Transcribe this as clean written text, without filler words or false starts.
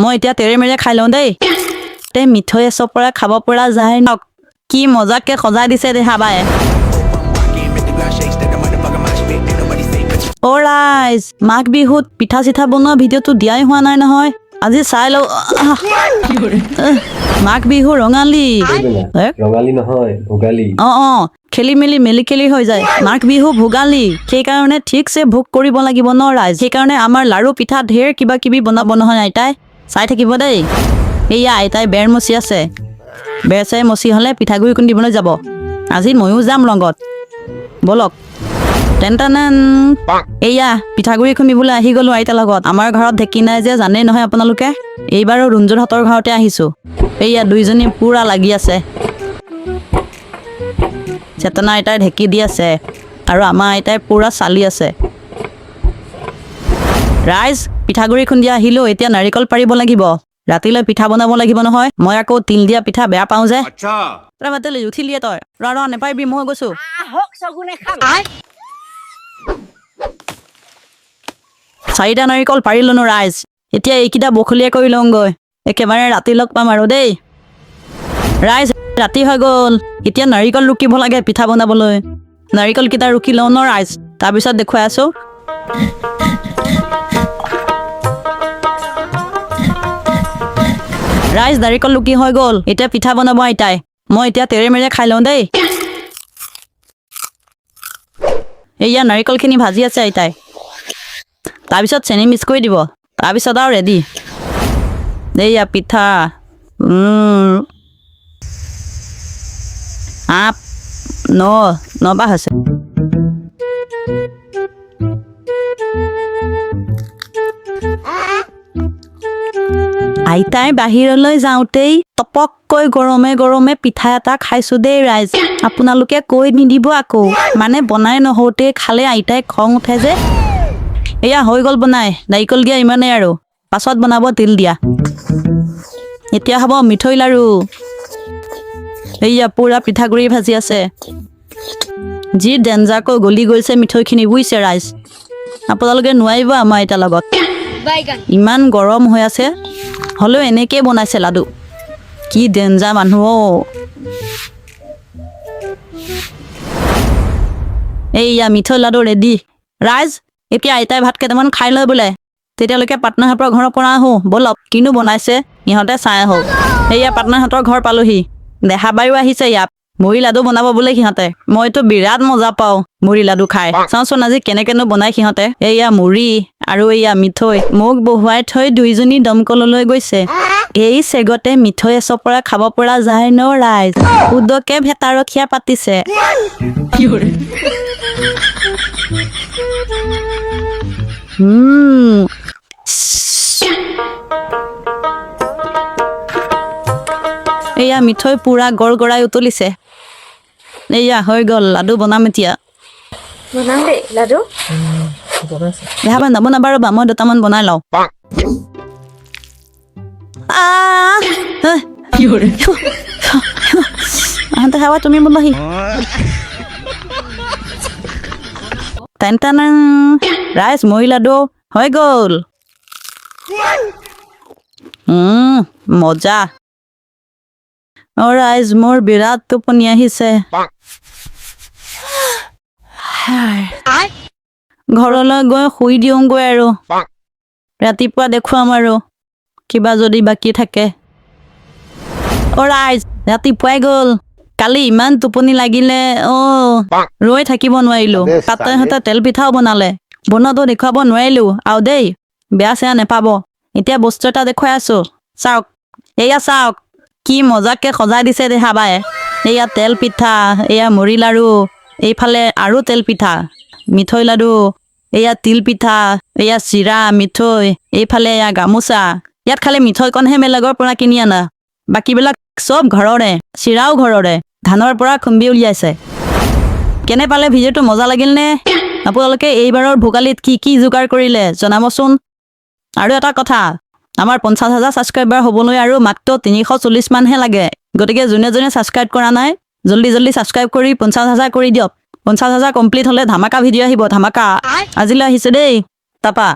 মই এতিয়া তেৰে মেৰে খাই লওঁ দেই। তে মিঠৈ এচপৰা খাব পৰা যায় নক। কি মজাকে সজাই দিছে দেহাবাই। অ' ৰাইজ, মাঘ বিহুত পিঠা চিঠা বনোৱা ভিডিঅ'টো দিয়াই হোৱা নাই নহয়, আজি চাই লওঁ। আহ, আহ, মাঘ বিহু ৰঙালী হে? ৰঙালী নহয়, ভোগালী। অঁ, খেলি মেলি মেলি খেলি হৈ যায়। মাঘ বিহু ভোগালী, সেইকাৰণে ঠিকছে ভোগ কৰিব লাগিব ন ৰাইজ। সেইকাৰণে আমাৰ লাৰু পিঠা ঢেৰ কিবা কিবি বনাব নহয় আইতাই, চাই থাকিব দেই। এইয়া আইতাই বেৰ মচি আছে। বেৰ চেৰ মচি হ'লে পিঠাগুড়ি খুন্দিবলৈ যাব। আজি ময়ো যাম লগত, ব'লক। টেন। এইয়া পিঠাগুড়ি খুন্দিবলৈ আহি গ'লো আইতাৰ লগত। আমাৰ ঘৰত ঢেঁকী নাই যে, জানেই নহয় আপোনালোকে। এইবাৰো ৰঞ্জুহঁতৰ ঘৰতে আহিছোঁ। এইয়া দুইজনী পূৰা লাগি আছে। চেতনা আইতাই ঢেঁকী দি আছে আৰু আমাৰ আইতাই পূৰা চালি আছে। ৰাইজ, পিঠাগুড়ি খুন্দি আহিলোঁ, এতিয়া নাৰিকল পাৰিব লাগিব। ৰাতিলৈ পিঠা বনাব লাগিব নহয়। মই আকৌ তিল দিয়া পিঠা বেয়া পাওঁ যে। তই মাতিলি উঠিলিয়ে তই, ৰ ৰ নেপাৰিবি, মই গৈছোঁ। চাৰিটা নাৰিকল পাৰিলো ন ৰাইজ, এতিয়া এইকেইটা বখলীয়া কৰি লওঁগৈ। একেবাৰে ৰাতি লগ পাম আৰু দেই ৰাইজ। ৰাতি হৈ গ'ল, এতিয়া নাৰিকল ৰুকিব লাগে পিঠা বনাবলৈ। নাৰিকলকেইটা ৰুকি লওঁ ন ৰাইজ, তাৰপিছত দেখুৱাই আছোঁ। ৰাইজ, নাৰিকল ৰুকি হৈ গ'ল, এতিয়া পিঠা বনাব আইতাই। মই এতিয়া তেৰে মেৰে খাই লওঁ দেই। এইয়া নাৰিকলখিনি ভাজি আছে আইতাই, তাৰপিছত চেনি মিক্স কৰি দিব, তাৰপিছত আৰু ৰেডি। এইয়া পিঠা। 8, 9, নবা হৈছে। আইতাই বাহিৰলৈ যাওঁতেই টপককৈ গৰমে গৰমে পিঠা এটা খাইছোঁ দেই ৰাইজ। আপোনালোকে কৈ নিদিব আকৌ, মানে বনাই নহওঁতেই খালে আইতাই খং উঠে যে। এয়া হৈ গ'ল বনাই, নাৰিকল দিয়া ইমানেই আৰু, পাছত বনাব তিল দিয়া। এতিয়া হ'ব মিঠৈ লাৰু। এইয়া পূৰা পিঠাগুড়ি ভাজি আছে। যি ডেঞ্জাৰকৈ গলি গৈছে মিঠৈখিনি, বুজিছে ৰাইজ। আপোনালোকে নোৱাৰিব আমাৰ আইতাৰ লগত। ইমান গৰম হৈ আছে, হ'লেও এনেকেই বনাইছে লাডু। কি ডেঞ্জাৰ মানুহ অ'। এইয়া মিঠৈ লাডু ৰেডি ৰাইজ। এতিয়া আইতাই ভাত কেইটামান খাই লয় বোলে, তেতিয়ালৈকে পাটনাহঁতৰ ঘৰৰ পৰা আহোঁ ব'লক। কিনো বনাইছে ইহঁতে চাই আহোঁ। এইয়া পাটনাহঁতৰ ঘৰ পালোহি, দেহাবায়ো আহিছে ইয়াত। মুড়ি লাডু বনাব বোলে সিহঁতে। মইতো বিৰাট মজা পাওঁ মুড়ি লাডু খাই। চাওঁচোন আজি কেনেকেনো বনাই সিহঁতে। এইয়া মুড়ি আৰু এইয়া মিঠৈ। মোক বহুৱাই থৈ দুইজনী দমকললৈ গৈছে। এই চেগতে মিঠৈ এচপৰা খাব পৰা যায় ন ৰাইজ। উদকে ভেটাৰখীয়া পাতিছে। এইয়া মিঠৈ পুৰা গৰ গৰাই উতলিছে। এইয়া হৈ গ'ল, লাডু বনাম এতিয়া। বনাম দেই লাডু। দেহাবা নবনাবা, ৰ'বা, মই দুটামান বনাই লওঁ। আহ, দেহাবা তুমি বনাহি। Ten ten. ৰাইজ, মুড়ি লাডু হৈ গ'ল। মজা। অ' ৰাইজ, মোৰ বিৰাট টোপনি আহিছে। ঘৰলৈ গৈ শুই দিওঁগৈ আৰু ৰাতিপুৱা দেখুৱাম আৰু কিবা যদি বাকী থাকে। অ' ৰাইজ, ৰাতিপুৱাই গ'ল। কালি ইমান টোপনি লাগিলে অ', ৰৈ থাকিব নোৱাৰিলো। পাতহঁতে তেল পিঠাও বনালে, বনোৱাটো দেখুৱাব নোৱাৰিলো আৰু দেই, বেয়া চেয়া নেপাব। এতিয়া বস্তু এটা দেখুৱাই আছো, চাওক। এয়া চাওক, কি মজাকে সজাই দিছে দেহাবাই। এয়া তেল পিঠা, এয়া মুড়ি লাড়ু, এইফালে আৰু তেল পিঠা, মিঠৈ লাড়ু, এয়া তিল পিঠা, এয়া চিৰা মিঠৈ, এইফালে এয়া গামোচা। ইয়াত খালি মিঠৈকণহে বেলেগৰ পৰা কিনি আনা, বাকীবিলাক চব ঘৰৰে। চিৰাও ঘৰৰে, ধানৰ পৰা খুন্দি উলিয়াইছে। কেনে পালে ভিডিঅ'টো, মজা লাগিল নে? আপোনালোকে এইবাৰৰ ভোগালীত কি কি যোগাৰ কৰিলে জনাবচোন। আৰু এটা কথা, আমাৰ 50,000 ছাবস্ক্ৰাইবাৰ হ'বলৈ আৰু মাত্ৰ 340 মানহে লাগে। গতিকে যোনে যোনে ছাবস্ক্ৰাইব কৰা নাই, জল্দি জল্দি ছাবস্ক্ৰাইব কৰি 50,000 কৰি দিয়ক। 50,000 কমপ্লিট হ'লে ধামাকা ভিডিঅ' আহিব, ধামাকা। আজিলৈ আহিছে দেই, তাৰপা।